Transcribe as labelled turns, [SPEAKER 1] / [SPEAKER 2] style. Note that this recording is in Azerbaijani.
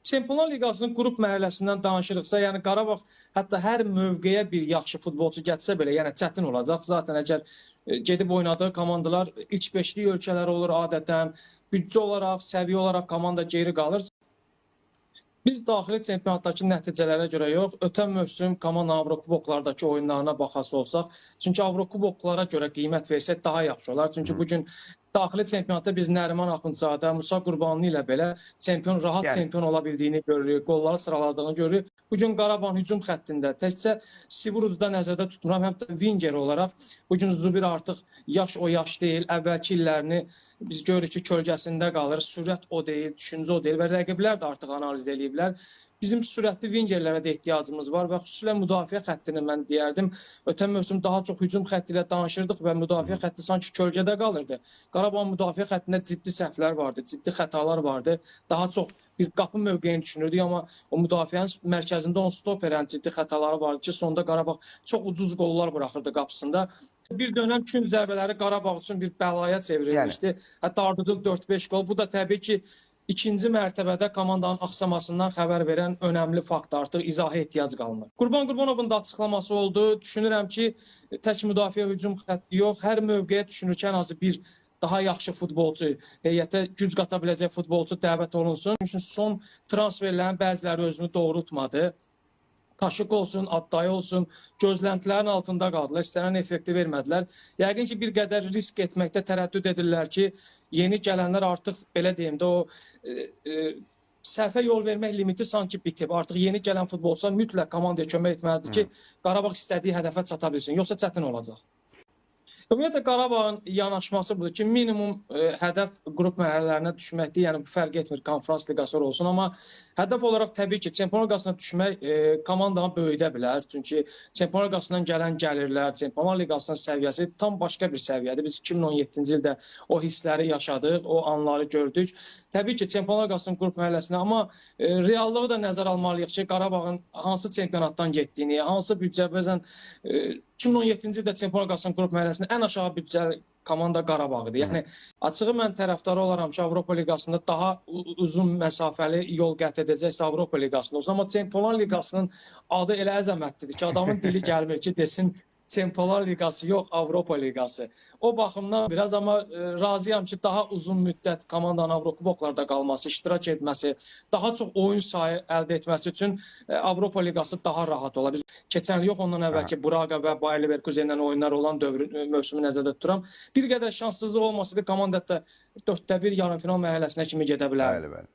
[SPEAKER 1] Çempionlar Liqasının qrup mərhələsindən danışırıqsa, yəni Qarabağ hətta hər mövqeyə bir yaxşı futbolçu gətsə belə, yəni çətin olacaq. Zaten əgər gedib oynadığı komandalar ilk beşlik ölkələr olur adətən, büdcə olaraq, səviyyə olaraq komanda geri qalır. Biz daxili çempionatdakı nəticələrə görə yox, ötən mövsüm komanda Avrokuboklardakı oyunlarına baxası olsaq, çünki Avrokuboklara görə qiymət versək daha yaxşı olar. Çünki bugün daxili çempionatda biz Nəriman Axundzadə, Musa Qurbanlı ilə belə çempion, rahat çempion ola bildiyini görürük, qolları sıraladığını görürük. Bugün Qarabağın hücum xəttində təkcə Sivuruzda nəzərdə tutmuram, həm də Winger olaraq bugün Zubir artıq yaş o yaş deyil, əvvəlki illərini biz görürük ki, kölgəsində qalır, sürət o deyil, düşüncə o deyil və rəqiblər də artıq analiz eləyiblər. Bizim sürətli wingerlərə də ehtiyacımız var və xüsusilə müdafiə xəttini mən deyərdim. Ötən mövsüm daha çox hücum xətti ilə danışırdıq və müdafiə xətti sanki kölgədə qalırdı. Qarabağın müdafiə xəttində ciddi səhvlər vardı, ciddi xətalar vardı. Daha çox biz qapı mövqeyini düşünürdük, amma o müdafiənin mərkəzində onun stoperin ciddi xətaları vardı ki, sonda Qarabağ çox ucuz qollar buraxırdı qapısında. Bir dönəm kün zərbələri Qarabağ üçün bir bəlaya çevrilmişdi. Hətta ardıcıl 4-5 qol. Bu da təbii ki, ikinci mərtəbədə komandanın axsamasından xəbər verən önəmli fakt, artıq izaha ehtiyac qalmır. Qurban Qurbanovun da açıqlaması oldu. Düşünürəm ki, tək müdafiə hücum xətti yox, hər mövqeyə düşünürkən azı bir daha yaxşı futbolçu, heyətə güc qata biləcək futbolçu dəvət olunsun. Çünki son transferlərin bəziləri özünü doğrultmadı. Kaşık olsun, Addayı olsun, gözləntilərin altında qaldılar, istənilən effekti vermədilər. Yəqin ki, bir qədər risk etməkdə tərəddüd edirlər ki, yeni gələnlər artıq, belə deyim də, o səhvə yol vermək limiti sanki bitib. Artıq yeni gələn futbolçular mütləq komandaya kömək etməlidir ki, Qarabağ istədiyi hədəfə çata bilsin, yoxsa çətin olacaq. Ümumiyyətlə, Qarabağın yanaşması budur ki, minimum hədəf qrup mərhələlərinə düşməkdir. Yəni, bu fərq etmir, konfrans liqası olsun. Amma hədəf olaraq təbii ki, Çempionlar Liqasına düşmək komandanı böyüdə bilər. Çünki Çempionlar Liqasından gələn gəlirlər, Çempionlar Liqasının səviyyəsi tam başqa bir səviyyədir. Biz 2017-ci ildə o hissləri yaşadıq, o anları gördük. Təbii ki, Çempionlar Liqasının qrup mərhələsinə, amma reallığı da nəzər almalıyıq ki, Qarabağın hansı çempionatdan getdiyini, hansı büdcə, bəzən 2017-ci ildə Çempionlar Liqasının qrup mərhələsində ən aşağı büdcəli komanda Qarabağ idi. Yəni, açığı mən tərəfdarı olaram ki, Avropa Liqasında daha uzun məsafəli yol qət edəcəksə Avropa Liqasında olsun. Amma Çempionlar Liqasının adı elə əzəmətlidir ki, adamın dili gəlmir ki, desin Çempionlar Liqası yox, Avropa Liqası. O baxımdan biraz, amma razıyam ki, daha uzun müddət komandanın Avrokuboklarda qalması, iştirak etməsi, daha çox oyun sayı əldə etməsi üçün Avropa Liqası daha rahat olar. Biz keçən il yox, ondan əvvəlki Braga və Bayer Leverkusenlə oyunlar olan dövrü, mövsümü nəzərdə tuturam. Bir qədər şanssızlıq olmasaydı, komanda hətta 4-1 yarımfinal mərhələsinə kimi gedə bilərdi.
[SPEAKER 2] Bəli, bəli.